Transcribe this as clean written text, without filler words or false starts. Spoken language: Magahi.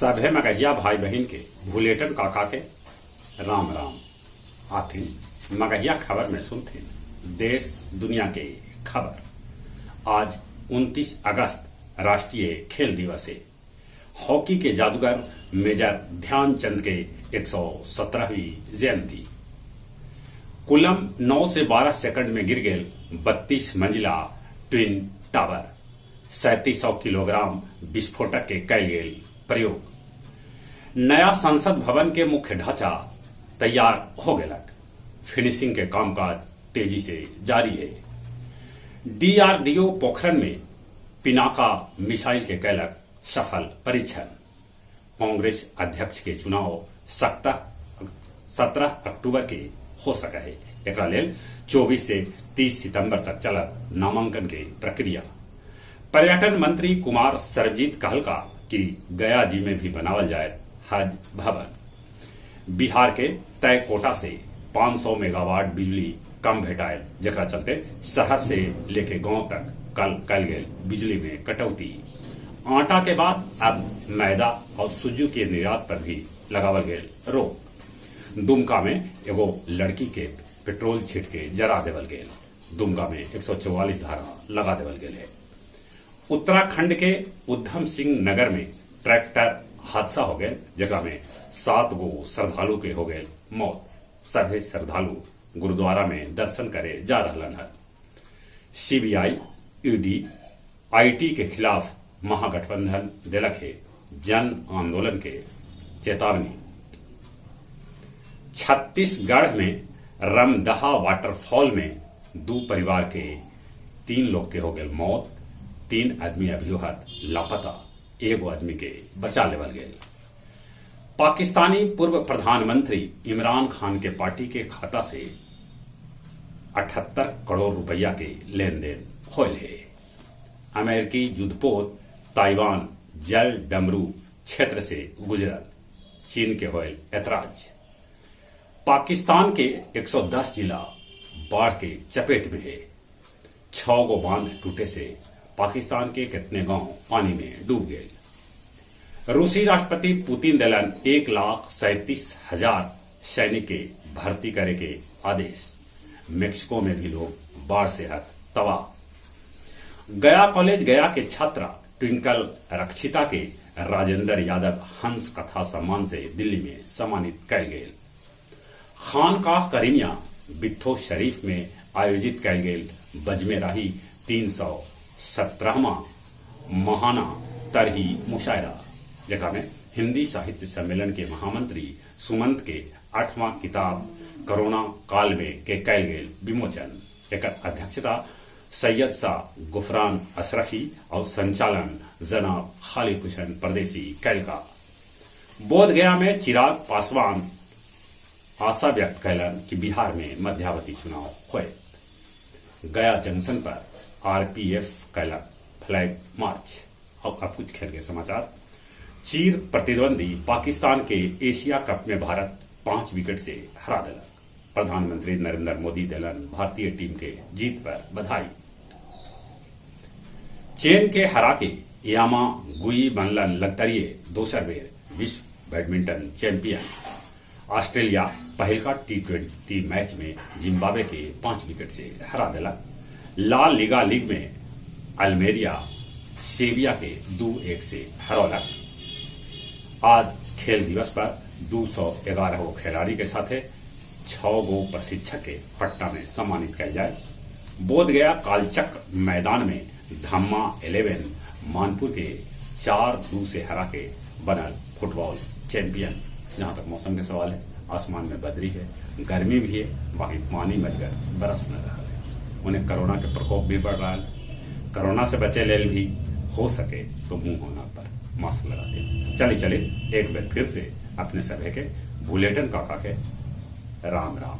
सभे मगहिया भाई बहिन के भुलेटन काका के राम राम। आथिन मगहिया खबर में सुनथिन देश दुनिया के खबर। आज 29 अगस्त राष्ट्रीय खेल दिवस है। हॉकी के जादूगर मेजर ध्यानचंद के 117वीं जयंती। कुलम 9 से 12 सेकंड में गिर गेल 32 मंजिला ट्विन टावर। 3700 किलोग्राम विस्फोटक के कैल गेल प्रयोग। नया संसद भवन के मुख्य ढांचा तैयार हो गेलक। फिनिशिंग के कामकाज तेजी से जारी है। डीआरडीओ पोखरण में पिनाका मिसाइल के कैलक सफल परीक्षण। कांग्रेस अध्यक्ष के चुनाव 17 अक्टूबर के हो सके है। एकरा लेल 24 से 30 सितंबर तक चलत नामांकन के प्रक्रिया। पर्यटन मंत्री कुमार सरबजीत कहलका कि गया जी में भी बनावल जाए हज भवन। बिहार के तय कोटा से 500 मेगावाट बिजली कम भेटायल, जेकरा चलते शहर से लेके गांव तक कल कल गेल बिजली में कटौती। आटा के बाद अब मैदा और सुज्जू के निर्यात पर भी लगावल गेल रोक। दुमका में एगो लड़की के पेट्रोल छिट के जरा देवल गेल। दुमका में 144 धारा लगा देवल गेल है। उत्तराखंड के उधम सिंह नगर में ट्रैक्टर हादसा हो गए, जेकरा में 7 गो श्रद्धालु के हो गए मौत। सभे श्रद्धालु गुरुद्वारा में दर्शन करे जा रहलन हल। सीबीआई, ईडी, IT के खिलाफ महागठबंधन देलक है जन आंदोलन के चेतावनी। छत्तीसगढ़ में रमदहा वाटरफॉल में 2 परिवार के 3 लोग के हो गए मौत। 3 आदमी अभियोहत लापता, 1 आदमी के बचा लेवल गेल। पाकिस्तानी पूर्व प्रधानमंत्री इमरान खान के पार्टी के खाता से 78 करोड़ रुपया के लेन then होल है। अमेरिकी युद्धपोत ताइवान जल डमरू क्षेत्र से गुजरल, चीन के होल ऐतराज। पाकिस्तान के 110 जिला बाढ़ के चपेट में है। 6 गो बांध टूटे से पाकिस्तान के कितने गांव पानी में डूब गए। रूसी राष्ट्रपति पुतिन दिलन 1,37,000 सैनिक के भर्ती करे के आदेश। मेक्सिको में भी लोग बाढ़ से हत तबाह। गया कॉलेज गया के छात्रा ट्विंकल रक्षिता के राजेंद्र यादव हंस कथा सम्मान से दिल्ली में सम्मानित कैल गेल। खानकाह करीमिया बित्थो शरीफ में आयोजित कैल गेल बजमे राही 317वां महाना तरही मुशायरा, जेकरा में हिंदी साहित्य सम्मेलन के महामंत्री सुमंत के 8वां किताब कोरोना काल में के कैल गेल विमोचन। एकर अध्यक्षता सैयद शाह गुफरान अशरफी और संचालन जनाब खालिद हुसैन परदेसी कैलका। बोध गया में चिराग पासवान आशा व्यक्त कैलन कि बिहार में मध्यावधि चुनाव होए। गया जंक्शन पर आरपीएफ कैलक फ्लैग मार्च। और अब कुछ खेल के समाचार। चीर प्रतिद्वंदी पाकिस्तान के एशिया कप में भारत 5 विकेट से हरा दिलक। प्रधानमंत्री नरेंद्र मोदी दिलन भारतीय टीम के जीत पर बधाई। चेन के हरा के यामा गुई बनलन लगतरिये दोसर बेर विश्व बैडमिंटन चैंपियन। ऑस्ट्रेलिया पहलका T20 match में जिम्बाब्वे के 5 विकेट से हरा दिलक। ला लीगा लीग में अल्मेरिया सेविया के 2-1 से हरौलक। आज खेल दिवस पर 211 गो खिलाड़ी के साथे 6 गो प्रशिक्षक के पटना में सम्मानित किया जाए। बोध गया कालचक्र मैदान में धम्मा 11 मानपुर के 4-2 से हरा के बनल फुटबॉल चैंपियन। जहां तक मौसम के सवाल है, आसमान में बदरी है, गर्मी भी है, बाकी पानी मजगर बरस न रहा है। उन्हें कोरोना के प्रकोप भी बढ़ रहा है। कोरोना से बचे लेल भी हो सके तो मुंह होना पर मास्क लगाते। चले चले एक बार फिर से अपने सभे के बुलेटिन काका के राम राम।